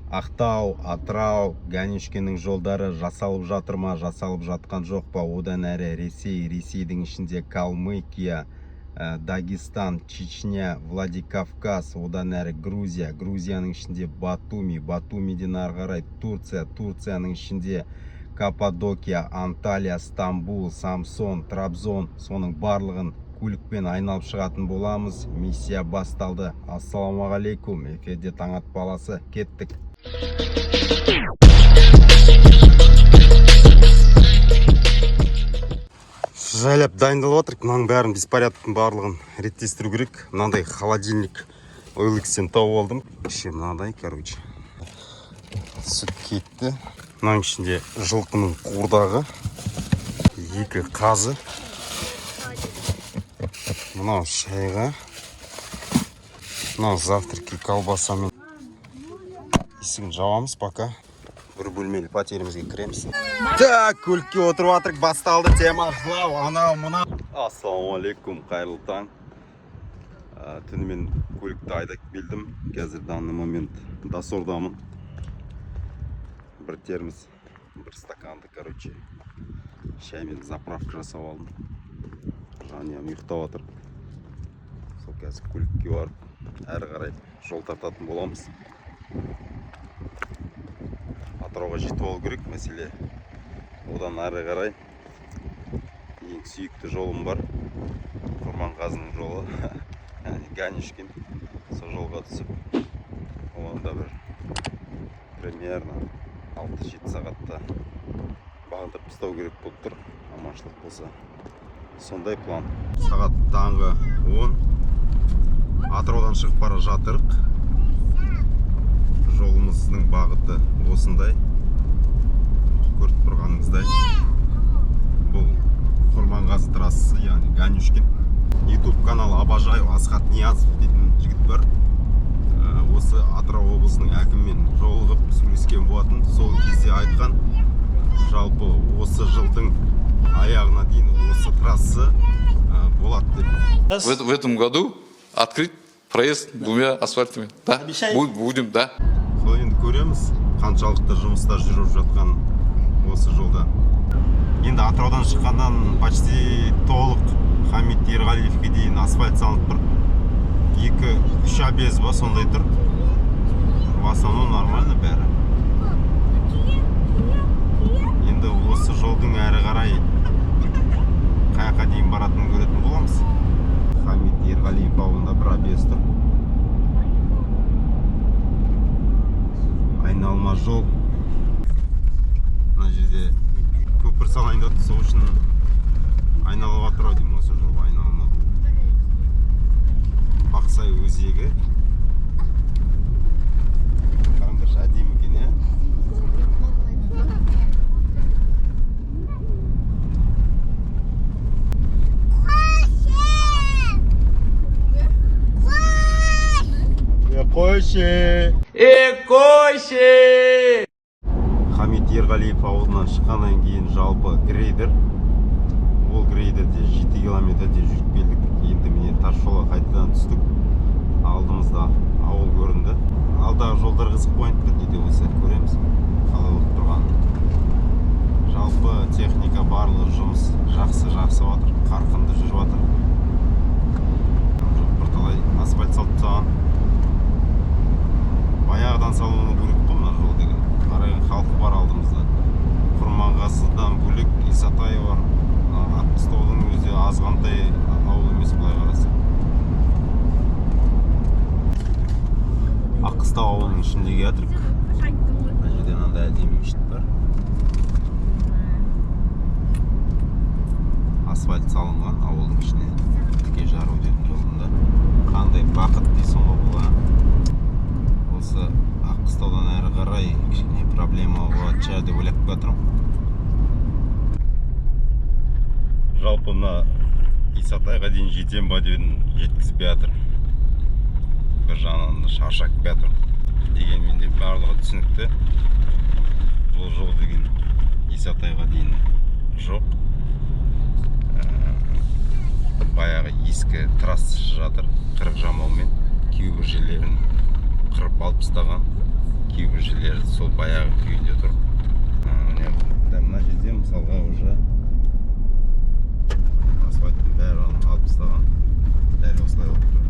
Ақтау, Атырау, Ганюшкиннің жолдары жасалып жатыр ма, жасалып жатқан жоқ па? Одан әрі Ресей, Ресейдің ішінде Калмыкия, Дагестан, Чечня, Владикавказ, одан әрі Грузия, Грузияның ішінде Батуми, Батумиден ары қарай Турция, Турцияның ішінде Каппадокия, Анталия, Стамбул, Самсон, Трабзон, соның барлығын көлікпен айналып шығатын боламыз. Миссия басталды. Ассалаумағалейкум. Эфирде Таң баласы. Кеттік. Жайлап дайындалып жатырық. Мынаның бәрін, беспорядок тың барлығын реттестіру керек. Мынандай холодильник OLX-тен тауып алдым. Іші мынадай, короче. Сүт кетті. Мынаның ішінде жылқының қуырдағы, екі қазы. Мынау шайға. Мынау завтраки колбасамен. Есігін жабамыз пока. Бір бөлмелі пәтерімізге кіреміз. Так, көлікке отырып жатырық, басталды тема жылау, анау, мынау. Ассалаумағалейкум, қайырлы таң. Түнімен көлікті айдап келдім. Қазір данный момент Доссордамын. Бір термос, бір стаканды, короче, шаймен заправка жасап алдым. Жанұям ұйықтап жатыр. Сол қазір көлікке барып, әрі қарай жол тартатын боламыз. Атырауға жетіп алу керек, мәселе. Одан әрі қарай ең сүйікті жолым бар. Құрманғазының жолы, яғни Ганюшкин. Сол жолға түсіп, онда бір примерно 6-7 сағатта бағындырып тастау керек болып тұр, аманшылық болса. Сондай план. Сағат таңғы 10. Атыраудан шығып бара жатырық. Жолымыздың бағыты осындай. Көріп тұрғаныңыздай. Бұл Құрманғазы трассасы, яғни Ганюшкин. YouTube каналы «Обожаю», Асхат Ниязов дейтін жігіт бар. Осы Атырау облысының әкімімен жолығып сөйлескен болатын. Сол кезде айтқан, жалпы осы жылдың аяғына дейін осы трасса болады деп. В этом году открыть проезд двумя асфальтами. Да. Обещаете? Будем, да. Сол енді көреміз, қаншалықты жұмыстар жүріп жатқан осы жолда. Енді Атыраудан шыққаннан почти толық Хамит Ерғалиевке дейін асфальт салынып тұр. Екі үш объезд ба, сондай тұр. В основном нормально бәрі. Енді осы жолдың әрі қарай қай жаққа дейін баратынын көретін боламыз. Хамит Ерғалиев ауылында бір объезд тұр. Айналма жол. Мына жерде көпір салайын деп жатыр, сол үшін айналып жатыр ау деймін осы жол, айналма. Бақсай өзегі. Қараңдаршы, әдемі екен, иә? Қойшы. Е, қойшы! Хамит Ерғалиев ауылынан шыққаннан кейін жалпы грейдер. Ол грейдерде 7 километрде жүріп келдік. Енді міне, тас жолға қайтадан түстік. Алдымызда ауыл көрінді. Алдағы жолдар қызық болайын тұр, не де болса көреміз қалай болып тұрғанын. Жалпы техника барлығы жұмыс жақсы жақсы жатыр, қарқынды жүріп жатыр. Жоқ, бірталай асфальт салып тастаған. Баяғыдан салыну керек қой мына жол деген. Қарайған халқы бар алдымызда. Құрманғазыдан бөлек Исатай бар. Мына Аққыстаудың өзі азғантай ауыл емес былай қарасаң. Аққыстау ауылының ішінде келатырық. Мына жерде мынандай әдемі мешіт бар. Асфальт салынған ауылдың ішіне. Тіке жар өтетін жолында. Қандай бақыт дейсің ғой бұл, а? Осы Аққыстаудан әрі қарай кішкене проблема болатын шығар деп ойлап жатырмын. Жалпы мына Исатайға дейін жетем ба дедім, жеткізбей жатыр. Бір жағынан да шаршап жатыр. Дегенмен де барлығы түсінікті. Бұл жол деген Исатайға дейін жоқ. Баяғы ескі трасса жатыр, қырық жамаумен кейбір жерлерін қырып алып тастаған, кейбір Көшелер сол баяғы күйінде тұр. Міне, мына жерде, мысалға, уже асфальттың бәрін алып тастаған. Дәл осылай болып тұр.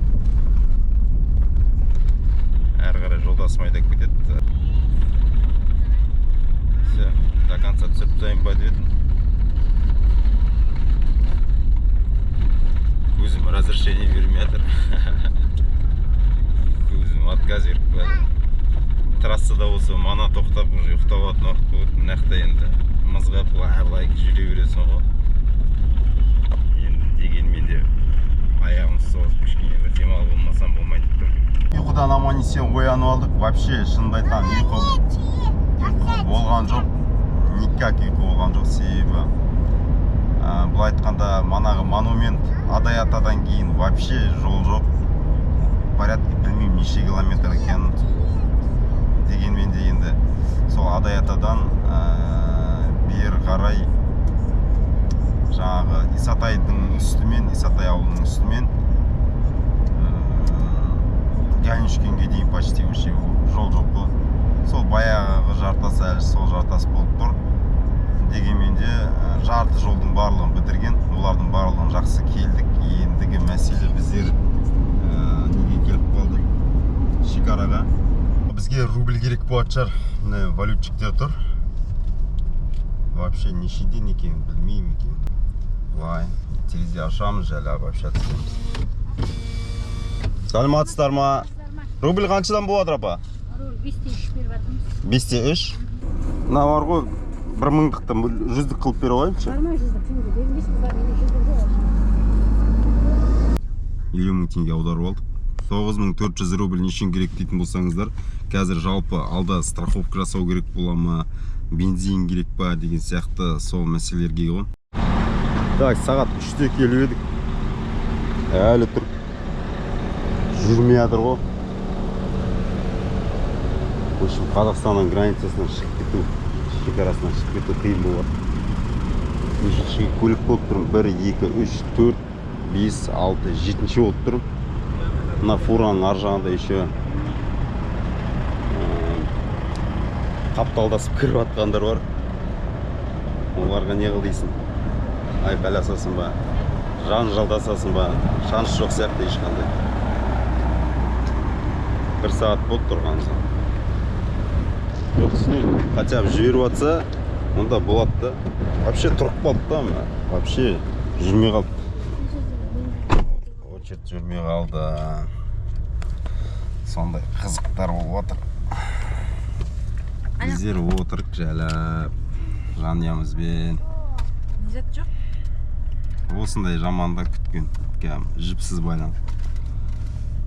Әрі қарай жолдасым айдап кетеді. Все, до конца түсіріп тастайын ба деп едім, көзім разрешение бермей жатыр, көзім отказ беріп қойды. Трассада болса, мана тоқтап, уже ұйықтап алатын уақыт болады. Мына жақта енді мызғып, былай былай жүре бересің ғой. Енді дегенмен де аяғымды созып, кішкене бір демалып болмасам, болмайды деп тұр. Ұйқыдан аман есен оянып алдық. Вообще, шынымды айтсам, ұйқы болған жоқ, никак ұйқы болған жоқ. Себебі былай айтқанда, манағы монумент Адай Атадан кейін вообще жол жоқ. Порядка, білмеймін, неше километр екенін. Дегенмен де енді сол Адай Атадан бері қарай жаңағы Исатайдың үстімен, Исатай ауылының үстімен Ганюшкинге дейін почти вообще жол жоқ қой. Сол баяғы жартас әлі сол жартас болып тұр. Дегенмен де жарты жолдың барлығын бітірген олардың барлығын жақсы келдік. Ендігі мәселе, біздер неге келіп қалдық? Шекараға. Бізге рубль керек болатын шығар. Міне, валютчиктер тұр. Вообще нешеден екенін білмеймін екен. Былай терезе ашамыз, жайлап общаться етеміз. Саламатсыздар ма? Рубль қаншадан болады, апа? Рубль 5,3 беріп жатырмыз. 5,3. Мына бар ғой, бір мыңдықты жүздік қылып бере қояйыншы. Бар ма жүздік? Теңге бермейсіз ба? Менде жүздік жоқ. 50 000 теңге аударып алдық. 9400 рубль не үшін керек дейтін болсаңыздар, қазір жалпы алда страховка жасау керек бола ма, бензин керек па деген сияқты сол мәселелерге ғой. Так, сағат 3-те келіп едік, әлі тұр, жүрмей жатыр ғой. В общем, Қазақстанның границасынан шығып кету, шекарасынан шығып кету қиын болады. Нешінші көлік болып тұрмын? Бір, екі, үш, төрт, бес, алты, жетінші болып тұрмын. Мына фураның ар жағында еще қапталдасып кіріп жатқандар бар. Оларға не қыл дейсің? Айқайласасың ба, жанжалдасасың ба, шанс жоқ сияқты ешқандай. Бір сағат болды тұрғанымызға. Жоқ, түсінемін, хотя бы жіберіп жатса, онда болады да. Вообще тұрып қалды да мына. Вообще жүрмей қалды, очередь жүрмей қалды. Сондай қызықтар болып жатыр. Біздер отырық жайлап жанұямызбен. Незет жоқ. Осындай жаманда күткен, кәдімгі жіпсіз байланып.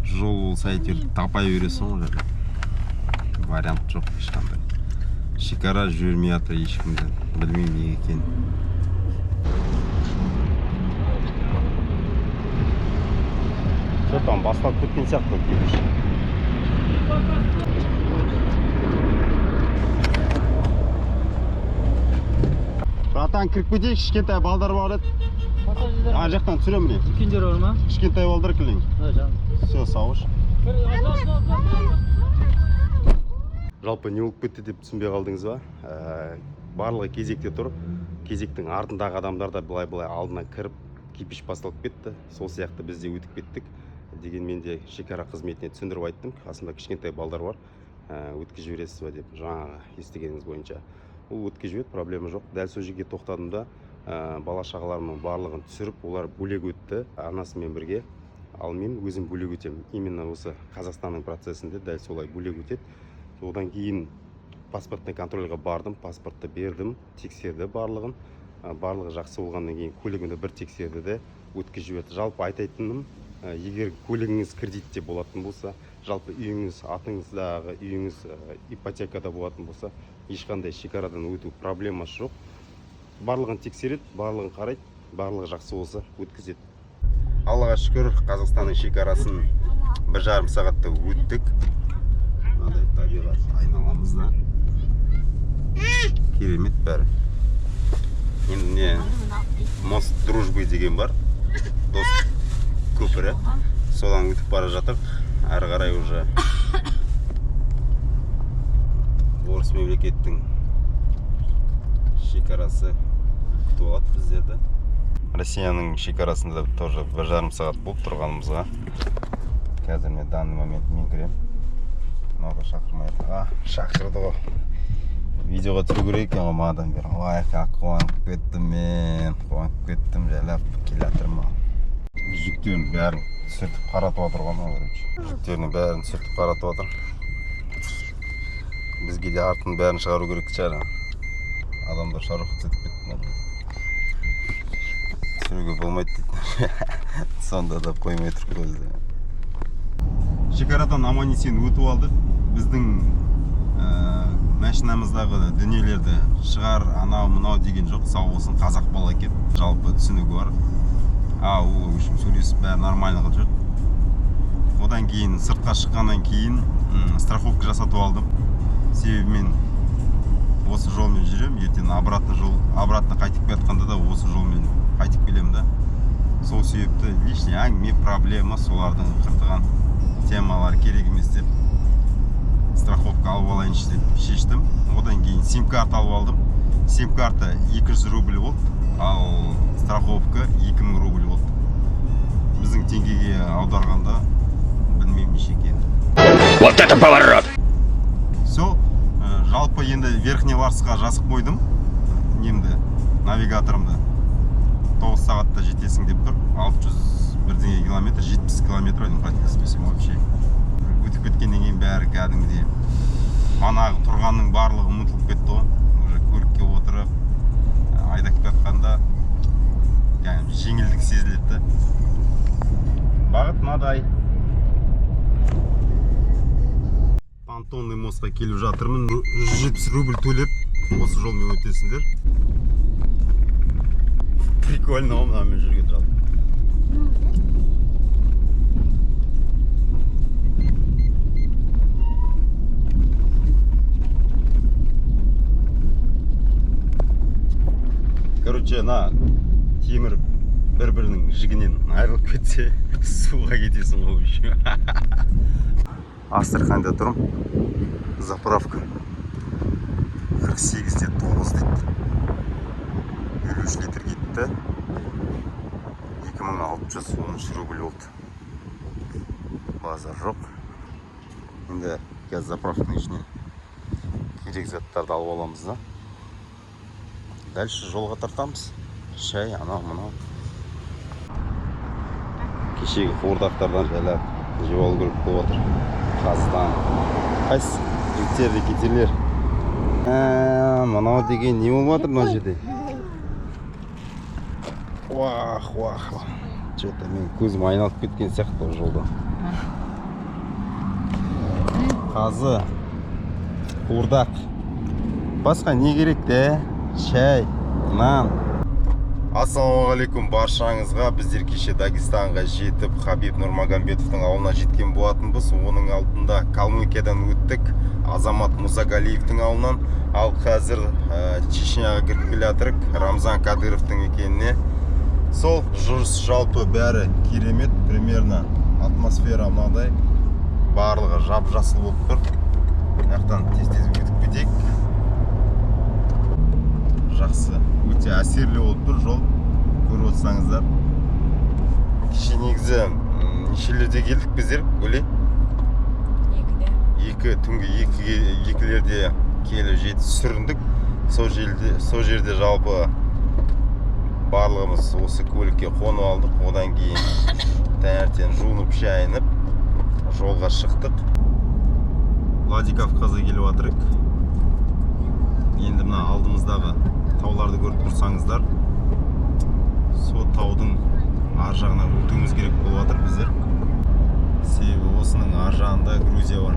Жол болса, әйтеуір тапай бересің ғой жайлап. Вариант жоқ ешқандай. Шекара жібермей жатыр ешкімді, білмеймін неге екенін. Что там, басталып кеткен сияқты кипиш. Братан, кіріп кетейік, кішкентай балдар бар еді. Ана жақтан түсіремін, міне. Үлкендер бар ма? Кішкентай балдар кілең. Ha, жаным. Все, сауыш. Жалпы не болып кетті деп түсінбей қалдыңыз ба? Барлығы кезекте тұр. Кезектің артындағы адамдар да былай былай алдына кіріп, кипиш басталып кетті. Сол сияқты біз де өтіп кеттік. Дегенмен де шекара қызметіне түсіндіріп айттым, қасымда кішкентай балдар бар, өткізіп жібересіз ба деп, жаңағы естігеніңіз бойынша. Ол өткізіп жіберді, проблема жоқ. Дәл сол жерге тоқтадым да, бала шағаларымның барлығын түсіріп, олар бөлек өтті анасымен бірге, ал мен өзім бөлек өтемін. Именно осы Қазақстанның процесінде дәл солай бөлек өтеді. Одан кейін паспортный контрольға бардым, паспортты бердім, тексерді барлығын. Барлығы жақсы болғаннан кейін көлігімді бір тексерді де, өткізіп жіберді. Жалпы айтайтыным, егер көлігіңіз кредитте болатын болса, жалпы үйіңіз, атыңыздағы үйіңіз ипотекада болатын болса, ешқандай шекарадан өту проблемасы жоқ. Барлығын тексереді, барлығын қарайды, барлығы жақсы болса, өткізеді. Аллаға шүкір, Қазақстанның шекарасын 1,5 сағатта өттік. Мынадай табиғат айналамызда, керемет бәрі. Енді не, мост Дружбы деген бар, достық көпірі, содан өтіп бара жатырық. Әрі қарай уже Орыс мемлекеттің шекарасы күтіп алады біздерді. Россияның шекарасында тоже 1,5 сағат болып тұрғанымызға. Қазір мен, данный момент, мен кіремін. Мынау да шақырмай, а, шақырды ғой. Видеоға түсіру керек екен ғой манадан бері. Ой, как қуанып кеттім мен, қуанып кеттім. Жайлап келе жатырмын. Жүктерін бәрін түсіртіп қаратып жатыр ғой мынау. Короче, жүктерінің бәрін түсіртіп қаратып жатыр. Бізге де артының бәрін шығару керек шығар. Адамдар шарухат етіп кетті мына жерде. Түсіруге болмайды дейді, сонда да қоймай тұр көзді. Шекарадан аман есен өтіп алдық. Біздің машинамыздағы дүниелерді шығар, анау мынау деген жоқ. Сау болсын, қазақ бала екен, жалпы түсінігі бар. А ол, в общем, сөйлесіп, бәрі нормально қылып жүрді. Одан кейін, сыртқа шыққаннан кейін страховка жасатып алдым, себебі мен осы жолмен жүремін. Ертең обратно жол, обратно қайтып келе жатқанда да осы жолмен қайтып келемін да. Сол себепті лишний әңгіме, проблема, солардың қыртыған темалар керек емес деп, страховка алып алайыншы деп шештім. Одан кейін сим карта алып алдым. Сим карта 200 рубль болды, ал страховка 2000 рубль болды. Біздің теңгеге аударғанда білмеймін неше екенін. Вот это поворот! Сол, жалпы енді Верхний Ларсқа жазып қойдым немді, навигаторымды. 9 сағатта жетесің деп тұр. 600 бірдеңе километр, 70 километр ойдым, қателеспесем. Вообще өтіп кеткеннен кейін бәрі кәдімгідей манағы тұрғанның барлығы ұмытылып кетті ғой. Уже көлікке отырып айдап келе жатқанда, яғни жеңілдік сезіледі да. Бағыт мынадай. Понтонный мостқа келіп жатырмын. 170 рубль төлеп, осы жолмен өтесіңдер. Прикольно ғой мынамен жүрген жалпы. Короче, мына темір бір бірінің жігінен айырылып кетсе, суға кетесің ғой еще. Астраханьда тұрмын. Заправка 48,9 дейді. 53 литр кетті, 2613 рубль болды. Базар жоқ. Енді қазір заправканың ішіне керек заттарды алып аламыз да, дальше жолға тартамыз. Шай, анау мынау кешегі қуырдақтардан жайлап жеп алу керек болып отыр. Қазыдан қайсы жігіттер де кетерлер. Ә, мынау деген не болып жатыр мына жерде? Уах, уах, че-то мен көзім айналып кеткен сияқты ол жолда. Қазы, қуырдақ, басқа не керек те? Шай, нан. Ассалаумағалейкум баршаңызға! Біздер кеше Дагестанға жетіп, Хабиб Нұрмагомедовтың ауылына жеткен болатынбыз. Оның алдында Калмыкиядан өттік, Азамат Мусагалиевтің ауылынан. Ал қазір Чечняға кіріп келе жатырық, Рамзан Кадыровтың мекеніне. Сол жүріс жалпы бәрі керемет. Примерно атмосфера мынадай, барлығы жап жасыл болып тұр. Мына жақтан тез тез өтіп кетейік. Жақсы, өте әсерлі болып тұр жол, көріп отырсаңыздар. Кеше негізі нешелерде келдік біздер, Гүли? 2-де. Екі, түнгі екіге, 2-лерде келіп жетіп сүріндік сол жерде. Жалпы барлығымыз осы көлікке қонып алдық. Одан кейін таңертең жуынып шайынып жолға шықтық. Владикавказға келіп жатырық енді. Мына алдымыздағы тауларды көріп тұрсаңыздар, сол таудың ар жағына өтуіміз керек болып жатыр біздер, себебі осының ар жағында Грузия бар,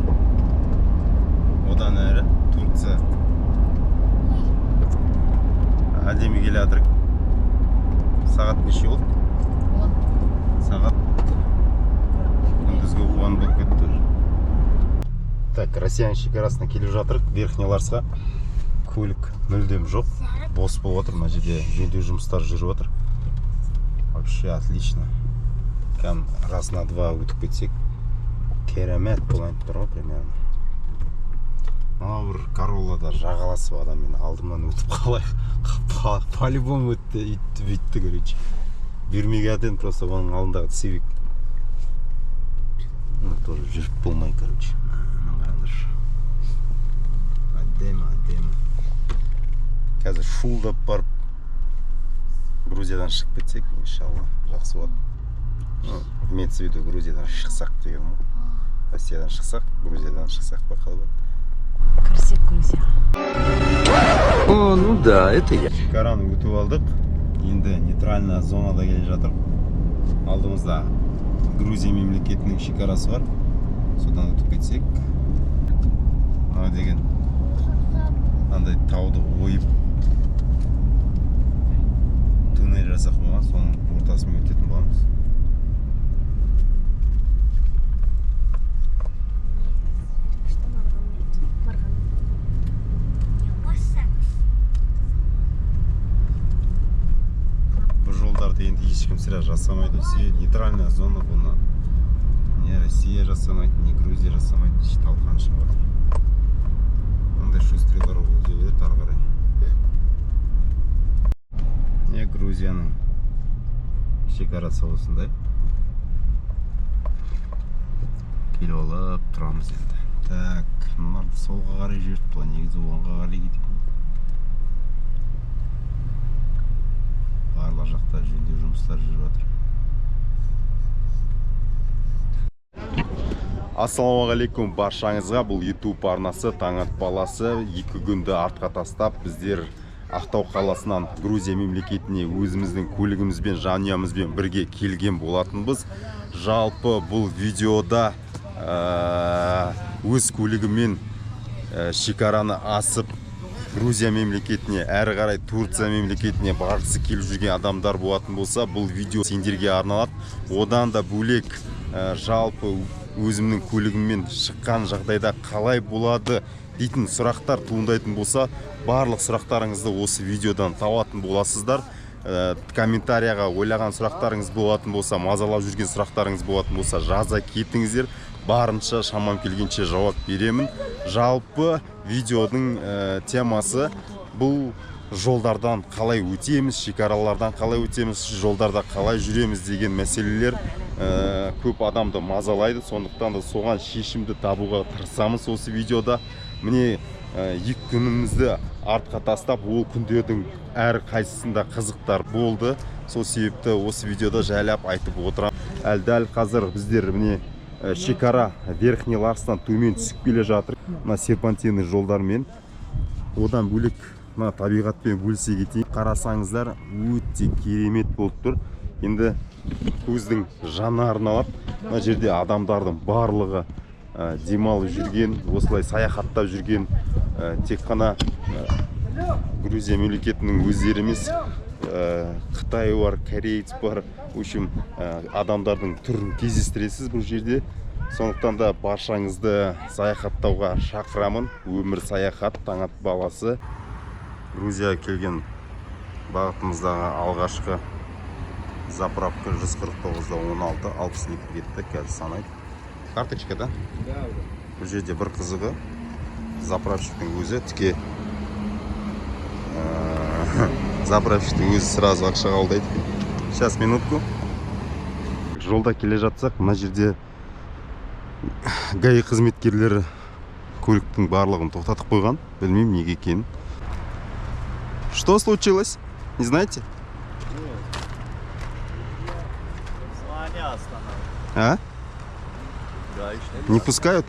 одан әрі Турция. Әдемі келе жатырық. Сағат неше болды? 10. Сағат күндізгі 10 болып кетті уже. Так, Россияның шекарасына келіп жатырық, Верхний Ларсқа. Көлік мүлдем жоқ, бос болып отыр. Мына жерде жөндеу жұмыстары жүріп жатыр. Вообще отлично. Кәдімгі раз на два өтіп кетсек, керемет болайын тұр ғой. Примерно Мынау бір Короллада жағаласып адаммен алдымнан өтіп қалай, по-любому өтті, үйтті бүйтті, короче. Бермей просто оның алдындағы Цивик. Ну, тоже жүріп болмай, короче. Мына қараңдаршы. Әдемі, әдемі. Қазір шуылдап барып Грузиядан шығып кетсек, иншалла, жақсы болады. Ну, имеется в виду Грузиядан шықсақ деген ғой. Россиядан шықсақ, Грузиядан шықсақ па, қалай болады? Кірсек Грузияға. О, ну да, это я. Шекараны өтіп алдық. Енді нейтральная зонада келе жатыр. Алдымызда Грузия мемлекетінің шекарасы бар. Содан өтіп кетсек. Мынау деген андай тауды ойып туннель жасақ болған, соның ортасымен өтетін боламыз. Күшті марған дейді. Марған. Бұл жолдарды енді ешкім сірә жасамайды. Все нейтральная зона, бұны не Россия жасамайды, не Грузия жасамайды, еш талқан шығып жатыр. Мындай шустрыйлар болып береді ары қарай. Не, Грузияның шекарасы осындай. Келіп алып тұрамыз енді. Так, мыналарды солға қарай жіберіпті ғой, негізі оңға қарай кететін. Барлық жақта жөндеу жұмыстары жүріп жатыр. Ассалаумағалейкум баршаңызға. Бұл YouTube арнасы Таң ат баласы. 2 күнді артқа тастап, біздер Ақтау қаласынан Грузия мемлекетіне өзіміздің көлігімізбен, жанұямызбен бірге келген болатынбыз. Жалпы бұл видеода өз көлігіммен шекараны асып Грузия мемлекетіне, әрі қарай Турция мемлекетіне барғысы келіп жүрген адамдар болатын болса, бұл видео сендерге арналады. Одан да бөлек, жалпы өзімнің көлігіммен шыққан жағдайда қалай болады дейтін сұрақтар туындайтын болса, барлық сұрақтарыңызды осы видеодан табатын боласыздар. Комментарияға ойлаған сұрақтарыңыз болатын болса, мазалап жүрген сұрақтарыңыз болатын болса, жаза кетіңіздер. Барынша шамам келгенше жауап беремін. Жалпы видеоның темасы бұл жолдардан қалай өтеміз, шекаралардан қалай өтеміз, жолдарда қалай жүреміз деген мәселелер көп адамды мазалайды. Сондықтан да соған шешімді табуға тырысамыз осы видеода. Міне, 2 күнімізді артқа тастап, ол күндердің әр қайсысында қызықтар болды. Сол себепті осы видеода жайлап айтып отырамын. Әлі дәл қазір біздер міне шекара Верхний Ларстан төмен түсіп келе жатыр. Мына серпантинный жолдармен. Одан бөлек мына табиғатпен бөлісе кетейін. Қарасаңыздар, өте керемет болып тұр. Енді көздің жанарын алады. Мына жерде адамдардың барлығы демалып жүрген, осылай саяхаттап жүрген, тек қана Грузия мемлекетінің өздері емес, Қытай бар, кореец бар. В общем, адамдардың түрін кездестіресіз бұл жерде. Сондықтан да баршаңызды саяхаттауға шақырамын. Өмір саяхат, Таң ат баласы. Грузияға келген бағытымыздағы алғашқы заправка жүз қырық тоғызда он алты, алпыс екі кетті, қазір санайды. Карточка, да? Да. Бұл жерде бір қызығы, заправщиктің өзі тіке, заправщиктің өзі сразу ақша қабылдайды екен. Сейчас, минутку. Жолда келе жатсақ, мына жерде ГАИ қызметкерлері көліктің барлығын тоқтатып қойған. Білмеймін неге екенін. Что случилось? Не знаете? А? Не пускают?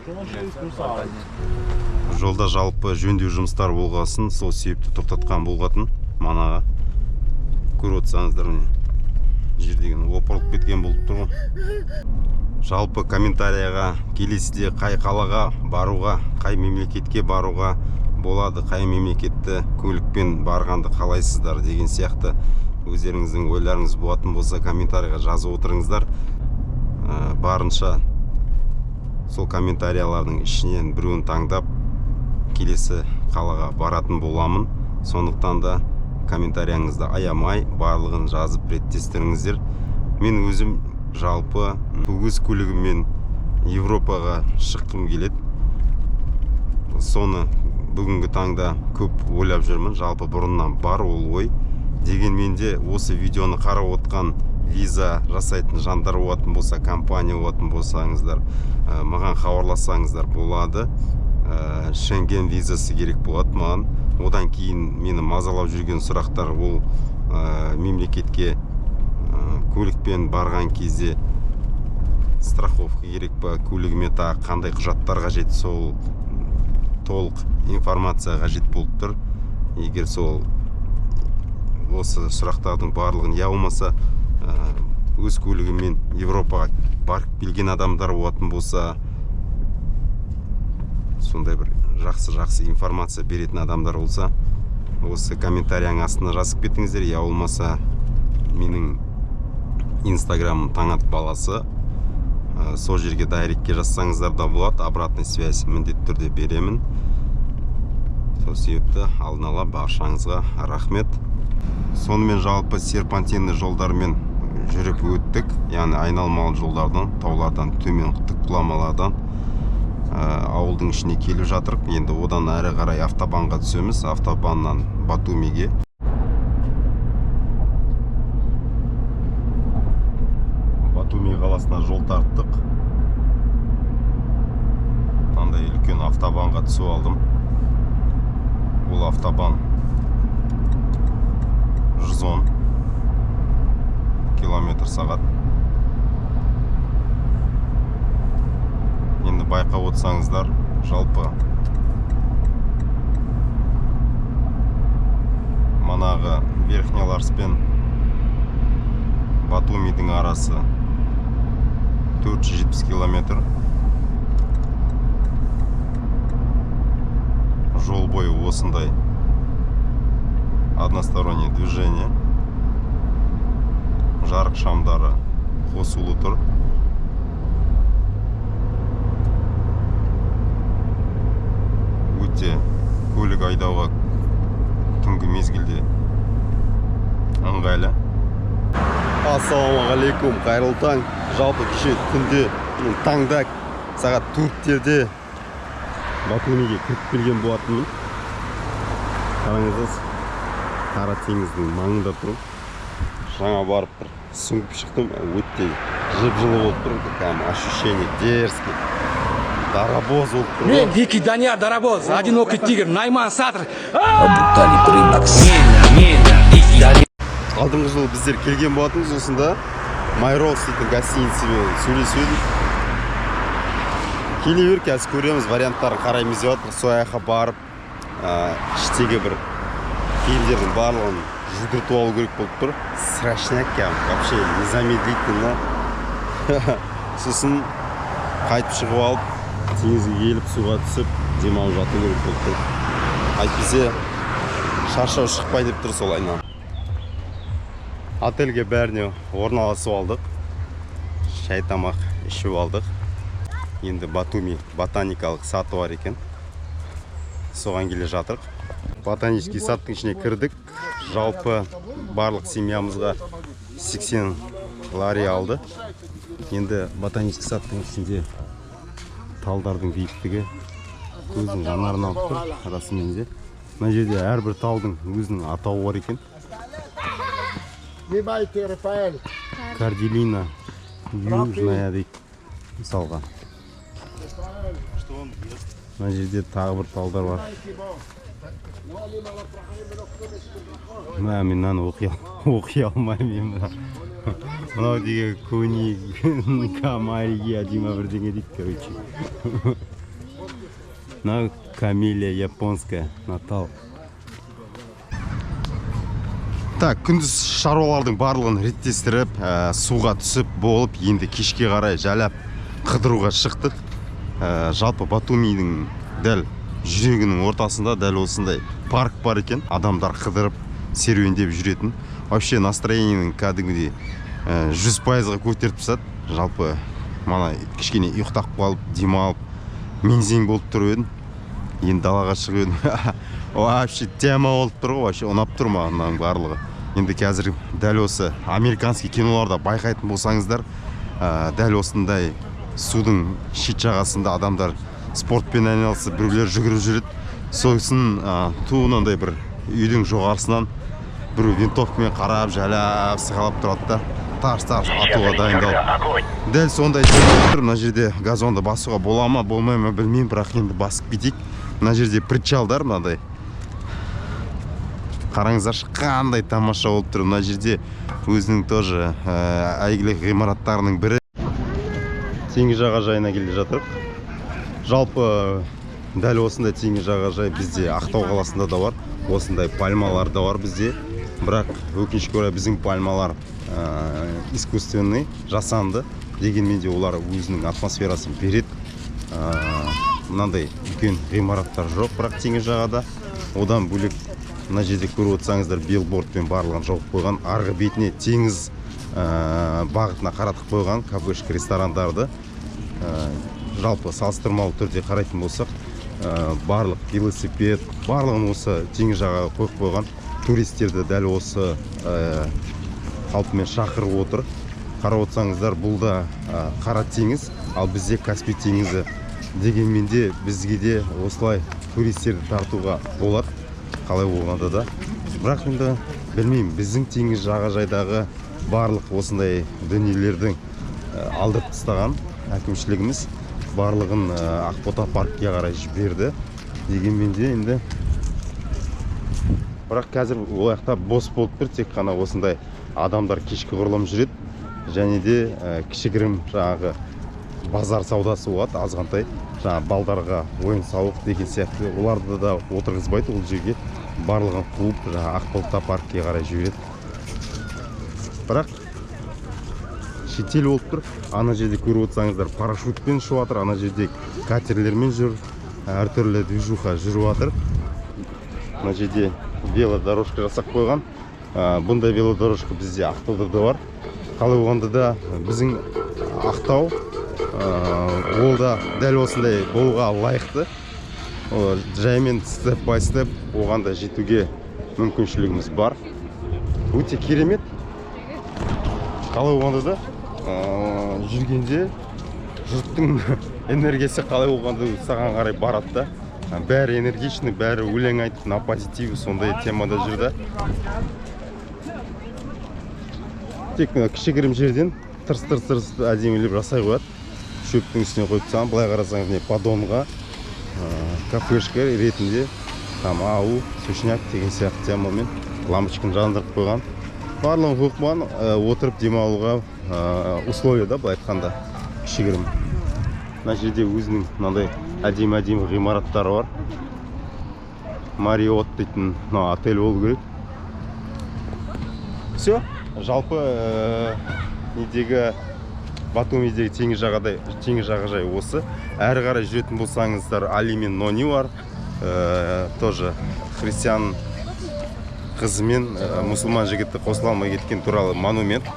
Жолда жалпы жөндеу жұмыстары болғасын, сол себепті тоқтатқан болғатын манаға. Көріп отырсаңыздар, міне жер деген опырылып кеткен болып тұр ғой. Жалпы комментарияға келесіде қай қалаға баруға, қай мемлекетке баруға болады, қай мемлекетті көлікпен барғанды қалайсыздар деген сияқты өздеріңіздің ойларыңыз болатын болса, комментарияға жазып отырыңыздар. Барынша сол комментариялардың ішінен біреуін таңдап келесі қалаға баратын боламын. Сондықтан да комментарияңызды аямай барлығын жазып реттестіріңіздер. Мен өзім жалпы өз көлігіммен Европаға шыққым келеді. Соны бүгінгі таңда көп ойлап жүрмін. Жалпы бұрыннан бар ол ой. Дегенмен де осы видеоны қарап отқан виза жасайтын жандар болатын болса, компания болатын болсаңыздар, маған хабарлассаңыздар болады. Шенген визасы керек болады маған. Одан кейін мені мазалап жүрген сұрақтар ол мемлекетке көлікпен барған кезде страховка керек па, көлігіме тағы қандай құжаттар қажет, сол толық информация қажет болып тұр. Егер сол осы сұрақтардың барлығын, я болмаса өз көлігімен Европаға барып келген адамдар болатын болса, сондай бір жақсы-жақсы информация беретін адамдар болса, осы комментарияның астына жазып кетіңіздер. Я болмаса менің инстаграмым Таңат баласы, сол жерге директке жазсаңыздар да болады. Обратный связь міндетті түрде беремін. Сол себепті алдын ала баршаңызға рахмет. Сонымен жалпы серпантинді жолдармен жүріп өттік, яғни айналмалы жолдардан, таулардан, төмен тік құламалардан, ауылдың ішіне келіп жатырық. Енді одан әрі қарай автобанға түсеміз, автобаннан Батумиге. Батуми қаласына жол тарттық. Мынандай үлкен автобанға түсіп алдым. Бұл автобан 110 километр сағат. Енді байқап отырсаңыздар, жалпы манағы Верхний Ларс пен Батумидің арасы 470 километр. Жол бойы осындай одностороннее движение. Жарық шамдары қосулы тұр. Өте көлік айдауға түнгі мезгілде ыңғайлы. Ассалаумағалейкум, қайырлы таң. Жалпы кеше түнде, таңда сағат 4-терде Батумиге кіріп келген болатынмын. Қараңыздар, Қара теңіздің маңында тұрмын. Жаңа барып бір сүңгіп шықтым, өте жып-жылы болып тұр, кәдімгі ощущение дерзкий. Дарабоз болып тұр ғой. Мен дикий Данияр Дарабоз, одинокий тигр, Найман Сатр. Алдыңғы жылы біздер келген болатынбыз осында. Майрос дейтін гостиницамен сөйлесіп едік. Келе бер, қазір көреміз, варианттарын қараймыз деп жатыр. Сол жаққа барып, іштегі бір киімдердің барлығын жудыртып алу керек болып тұр. Срочняк кәдімгі, вообще незамедлительно. Сосын қайтып шығып алып, теңізге келіп суға түсіп демалып жату керек болып тұр. Әйтпесе шаршау шықпай деп тұр сол айналып. Отельге бәріне орналасып алдық. Шай тамақ ішіп алдық. Енді Батуми ботаникалық саты бар екен. Соған келе жатырық. Ботанический садтың ішіне кірдік. Жалпы барлық семьямызға 80 лари алды. Енді ботанический садтың ішінде талдардың биіктігі көздің жанарын алып тұр расымен де. Мына жерде әрбір талдың өзінің атауы бар екен. Карделина южная дейді мысалға. Мына жерде тағы бір талдар бар. Мә, мен мынаны оқи алмаймын мен мына. Мынау деген көни камария дей ма бірдеңе дейді, короче. Мынау камелия японская, мына тал. Так, күндіз шаруалардың барлығын реттестіріп, суға түсіп болып, енді кешке қарай жайлап қыдыруға шықтық. Жалпы Батумидің дәл жүрегінің ортасында дәл осындай парк бар екен. Адамдар қыдырып, серуендеп жүретін. Вообще настроениенің кәдімгідей, 100%-ға көтеріп тастады. Жалпы мана кішкене ұйықтап қалып, демалып, мең-зең болып тұрып едім. Енді далаға шығып едім. Вообще тема болып тұр ғой, вообще ұнап тұр маған мынаның барлығы. Енді қазір дәл осы американский киноларда байқайтын болсаңыздар, дәл осындай судың шет жағасында адамдар Спортпен айналысып, біреулер жүгіріп жүреді. Сосын ту мынандай бір үйдің жоғарысынан біреу винтовкамен қарап, жайлап сығалап тұрады да, тарс тарс атуға дайындалып. Дәл сондай жер болып тұр. Мына жерде газонды басуға бола ма, болмай ма, білмеймін, бірақ енді басып кетейік. Мына жерде причалдар мынадай. Қараңыздаршы, қандай тамаша болып тұр. Мына жерде өзінің тоже әйгілі ғимараттарының бірі. Теңіз жағажайына келе жатырық. Жалпы дәл осындай теңіз жағажай бізде Ақтау қаласында да бар. Осындай пальмалар да бар бізде. Бірақ өкінішке орай, біздің пальмалар искусственный, жасанды. Дегенмен де олар өзінің атмосферасын береді. Мынандай үлкен ғимараттар жоқ, бірақ теңіз жағада. Одан бөлек мына жерде көріп отырсаңыздар, билбордпен барлығын жауып қойған. Арғы бетіне теңіз бағытына қаратып қойған кафешка, ресторандарды. Жалпы салыстырмалы түрде қарайтын болсақ, барлық велосипед барлығын осы теңіз жағаға қойып қойған. Туристерді дәл осы қалпымен шақырып отыр. Қарап отырсаңыздар, бұл да Қара теңіз, ал бізде Каспий теңізі. Дегенмен де бізге де осылай туристерді тартуға болады, қалай болғанда да. Бірақ енді білмеймін, біздің теңіз жағажайдағы барлық осындай дүниелердің алдырып тастаған әкімшілігіміз, барлығын Ақбота паркке қарай жіберді. Дегенмен де енді, бірақ қазір ол жақта бос болып тұр, тек қана осындай адамдар кешкі құрылым жүреді. Және де кішігірім жаңағы базар саудасы болады азғантай, жаңағы балдарға ойын сауық деген сияқты. Оларды да отырғызбайды ол жерге, барлығын қуып жаңағы Ақбота паркке қарай жібереді. Бірақ шетел болып тұр. Ана жерде көріп отырсаңыздар, парашютпен ұшып жатыр, ана жерде катерлермен жүр, әртүрлі движуха жүріп жатыр. Мына жерде велодорожка жасап қойған. Бұндай велодорожка бізде Ақтауда да бар. Қалай болғанда да біздің Ақтау, ол да дәл осындай болуға лайықты. Жаймен step by step оған да жетуге мүмкіншілігіміз бар. Өте керемет. Қалай болғанда да жүргенде жұрттың энергиясы қалай болғанда саған қарай барады да. Бәрі энергичный, бәрі өлең айтып, на позитиве, сондай темада жүр да. Тек мына кішігірім жерден тырс тырс тырс әдемілеп жасай қояды. Шөптің үстіне қойып тастаған. Былай қарасаңыз, міне поддонға кафешка ретінде там ау, сушняк деген сияқты темамен лампочканы жандырып қойған. Барлығын қойып қойған, отырып демалуға условия да, былай айтқанда кішігірім. Мына жерде өзінің мынандай әдемі-әдемі ғимараттары бар. Мариот дейтін мынау отель болу керек. Все, жалпы недегі Батумидегі теңіз жағажай осы. Әрі қарай жүретін болсаңыздар, Али мен Нони бар. Тоже христиан қызымен мұсылман жігіті қосыла алмай кеткен туралы монумент.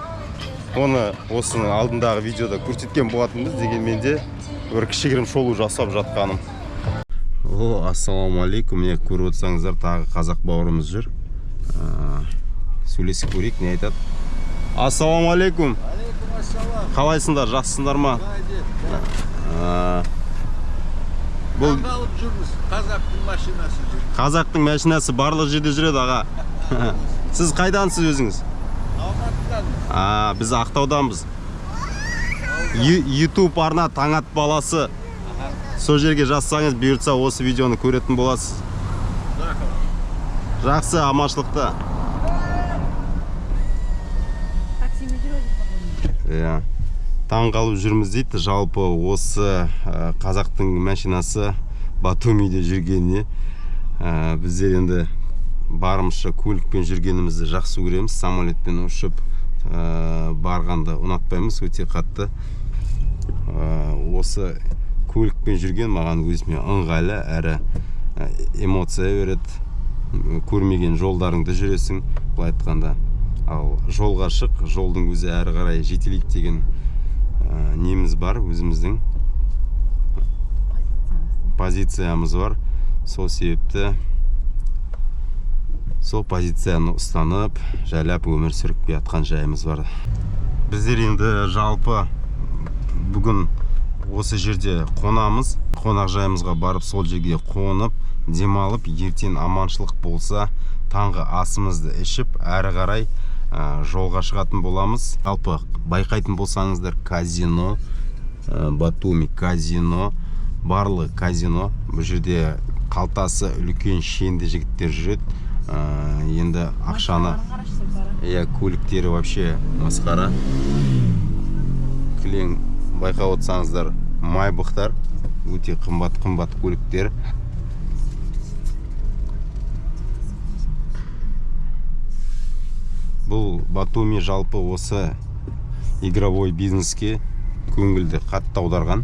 Оны осының алдындағы видеода көрсеткен болатынбыз, дегенмен де бір кішігірім шолу жасап жатқаным. О, ассалаумағалейкум. Міне көріп отырсаңыздар, тағы қазақ бауырымыз жүр. Сөйлесіп көрейік, не айтады. Ассалаумағалейкум. Қалайсыңдар, жақсысыңдар ма? Бұл Таңғалып жүрміз, қазақтың машинасы жүр. Қазақтың машинасы барлық жерде жүреді, аға. Сіз қайдансыз өзіңіз? Алматыдан. Біз Ақтауданбыз. YouTube арна Таңат баласы. Сол жерге жазсаңыз, бұйыртса осы видеоны көретін боласыз. Жақсы, аманшылықта. Таксимен жүреді. Иә. Таң қалып жүрміз дейді. Жалпы осы қазақтың машинасы Батумиде жүргеніне. Біздер енді барымызша көлікпен жүргенімізді жақсы көреміз. Самолетпен ұшып барғанды ұнатпаймыз өте қатты. Осы көлікпен жүрген маған өзіме ыңғайлы, әрі эмоция береді. Көрмеген жолдарыңды жүресің, былай айтқанда. Ал жолға шық, жолдың өзі әрі қарай жетелейді деген неміз бар, өзіміздің позициямыз бар. Сол себепті сол позицияны ұстанып, жайлап өмір сүріп келе жатқан жайымыз бар. Біздер енді жалпы бүгін Осы жерде қонамыз. Қонақжайымызға барып, сол жерге қонып, демалып, ертең аманшылық болса, таңғы асымызды ішіп, әрі қарай жолға шығатын боламыз. Жалпы байқайтын болсаңыздар, казино, Батуми казино, барлығы казино. Бұл жерде қалтасы үлкен шенді жігіттер жүреді. Енді ақшаны, иә, көліктері вообще масқара. Кілең байқап отырсаңыздар, майбақтар, өте қымбат қымбат көліктер. Бұл Батуми жалпы осы игровой бизнеске көңілді қатты аударған.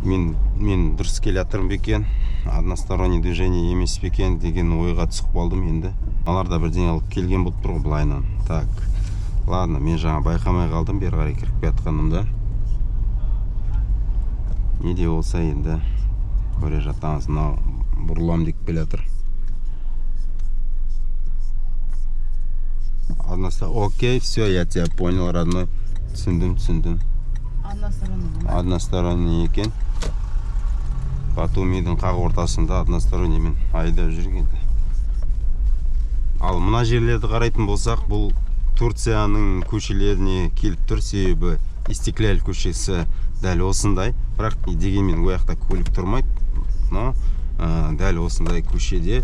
Мен дұрыс келе жатырмын ба екен, односторонний движение емес пе екен деген ойға түсіп қалдым енді. Алар да бірдеңе алып келген болып тұр ғой былайынан. Так, ладно, мен жаңа байқамай қалдым бері қарай кіріп келе жатқанымда. Не де болса енді көре жатамыз. Мынау бұрылам деп келе жатыр. Окей, все, я тебя понял, родной. Түсіндім, түсіндім. Односторонний екен. Батумидің қақ ортасында односторонниймен айдап жүрген. Ал мына жерлерді қарайтын болсақ, бұл Турцияның көшелеріне келіп тұр, себебі Истикляль көшесі дәл осындай. Бірақ дегенмен ол жақта көлік тұрмайды. Но дәл осындай көшеде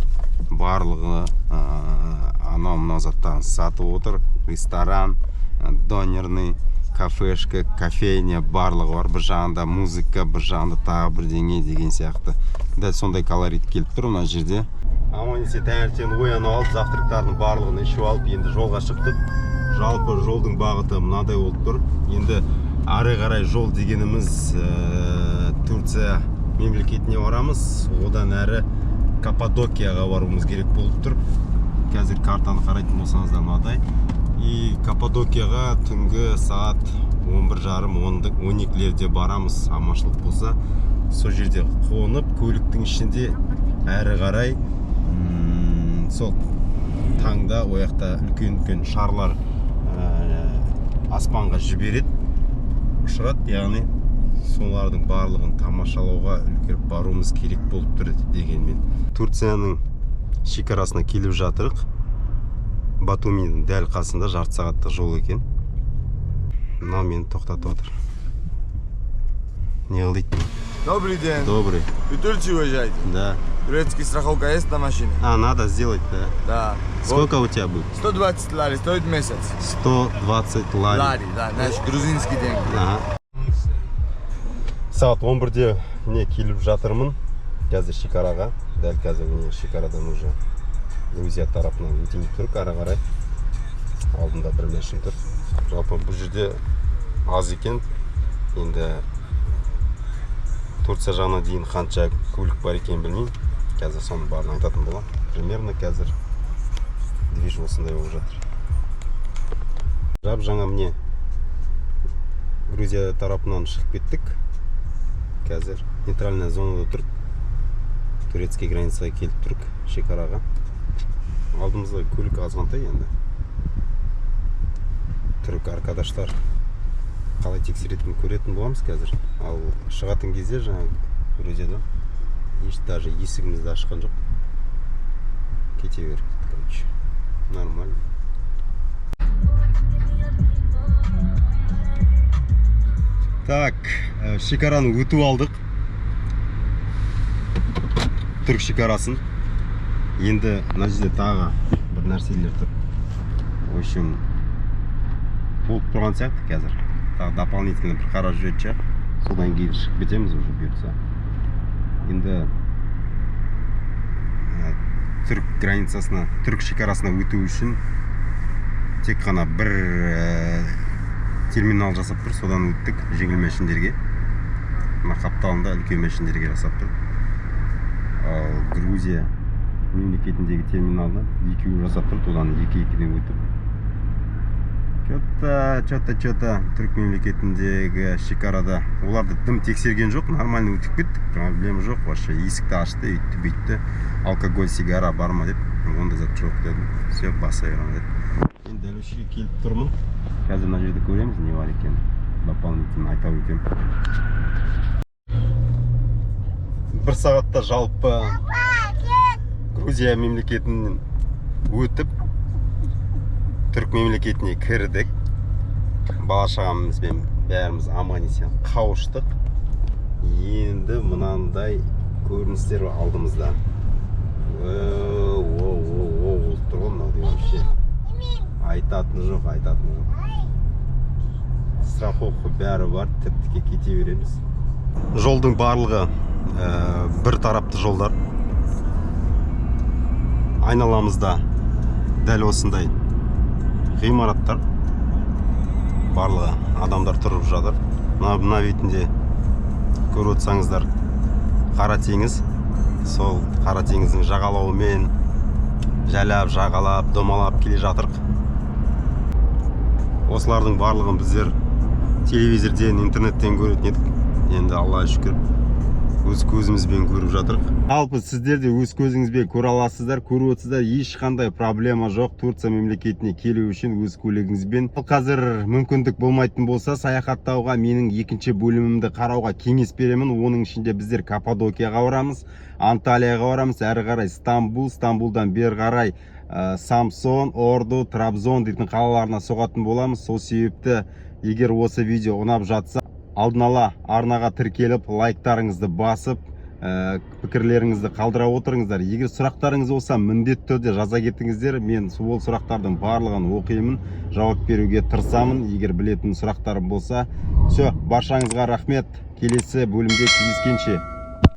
барлығы анау мынау заттарын сатып отыр. Ресторан, донерный, кафешка, кофейня, барлығы бар. Бір жағында музыка, бір жағында тағы бірдеңе деген сияқты. Дәл сондай колорит келіп тұр мына жерде. Аман есен таңертең оянып алып, завтрактардың барлығын ішіп алып, енді жолға шықтық. Жалпы жолдың бағыты мынадай болып тұр. Енді ары қарай жол дегеніміз Турция мемлекетіне барамыз. Одан әрі Каппадокияға баруымыз керек болып тұр. Қазір картаны қарайтын болсаңыздар мынадай. И Каппадокияға түнгі сағат 11:30, 12-лерде барамыз, аманшылық болса. Сол жерде қонып, көліктің ішінде әрі қарай, сол таңда ол жақта үлкен-үлкен шарлар аспанға жібереді, ұшырады, яғни солардың барлығын тамашалауға үлгеріп баруымыз керек болып тұр дегенмен. Турцияның шекарасына келіп жатырық. Батумидің дәл қасында жарты сағаттық жол екен. Мынау мені тоқтатып отыр. Не қыл дейді? Добрый день. Добрый. Вы в Турцию уезжаете? Да. Турецкий страховка есть на машине? А, надо сделать, да. Да. Сколько у тебя будет? 120 лари стоит месяц. 120 лари. Лари, да, наш грузинский деньги. Ага. Сағат 11-де міне келіп жатырмын. Қазір шекараға. Дәл қазір міне шекарадан уже Грузия тарапынан өтейін деп тұрық ары қарай. Алдында бір машина тұр. Жалпы бұл жерде аз екен. Енді Турция жағына дейін қанша көлік бар екенін білмеймін. Қазір соның барын айтатын боламын. Примерно қазір движ осындай болып жатыр. Жап жаңа міне Грузия тарапынан шығып кеттік. Қазір нейтральная зонада тұрып, турецкий границаға келіп тұрық, шекараға. Алдымызда көлік азғантай енді. Түрік аркадаштар қалай тексеретінін көретін боламыз қазір. Ал шығатын кезде жаңа Грузиядан еш даже есігімізді ашқан жоқ. Кете берді, короче. Нормально. Так, шекараны өтіп алдық. Түрік шекарасын. Енді мына жерде тағы бір нәрселер тұр. В общем, болып тұрған сияқты қазір. Тағы дополнительно бір қарап жүретін шығар. Содан кейін шығып кетеміз уже бұйыртса. Енді түрік границасына, түрік шекарасына өту үшін тек қана бір терминал жасап тұр, содан өттік жеңіл мәшіндерге. Мына қапталында үлкен мәшіндерге жасап тұр. Ал Грузия мемлекетіндегі терминалда екеуі жасап тұр, одан екі-екіден өтіп. Чё-то түрік мемлекетіндегі шекарада оларды дым тексерген жоқ, нормально өтіп кеттік, проблема жоқ вообще. Есікті ашты, өйтті, бүйтті, алкоголь, сигара бар ма деп. Ондай зат жоқ дедім. Все, баса беремін деді. Енді дәл осы жерге келіп тұрмын. Қазір мына жерде көреміз, не бар екенін. Дополнительно айта өтемін. Бір сағатта жалпы Грузия мемлекетінен өтіп, Түрік мемлекетіне кірдік. Бала шағамызбен бәріміз аман есен қауыштық. Енді мынандай көріністер алдымызда. О, о, о, о, болып тұр ғой мынау деген, вообще айтатыны жоқ, айтатыны жоқ. Страховка, бәрі бар, тіп тіке кете береміз. Жолдың барлығы бір тарапты жолдар. Айналамызда дәл осындай ғимараттар, барлығы адамдар тұрып жатыр. Мына бетінде көріп отырсаңыздар, Қара теңіз. Сол Қара теңіздің жағалауымен жайлап жағалап, домалап келе жатырық. Осылардың барлығын біздер телевизорден, интернеттен көретін едік. Енді, Аллаға шүкір, өз көзімізбен көріп жатырық. Жалпы, сіздер де өз көзіңізбен көре аласыздар, көріп отырсыздар. Ешқандай проблема жоқ Турция мемлекетіне келу үшін өз көлігіңізбен. Ал қазір мүмкіндік болмайтын болса саяхаттауға, менің екінші бөлімімді қарауға кеңес беремін. Оның ішінде біздер Каппадокияға барамыз, Анталияға барамыз, әрі қарай Стамбул, Стамбулдан бері қарай Самсон, Орду, Трабзон дейтін қалаларына соғатын боламыз. Сол себепті, егер осы видео ұнап жатса, алдын ала арнаға тіркеліп, лайктарыңызды басып, пікірлеріңізді қалдыра отырыңыздар. Егер сұрақтарыңыз болса, міндетті түрде жаза кетіңіздер. Мен сол сұрақтардың барлығын оқимын, жауап беруге тырысамын, егер білетін сұрақтарым болса. Все, баршаңызға рахмет, келесі бөлімде кездескенше.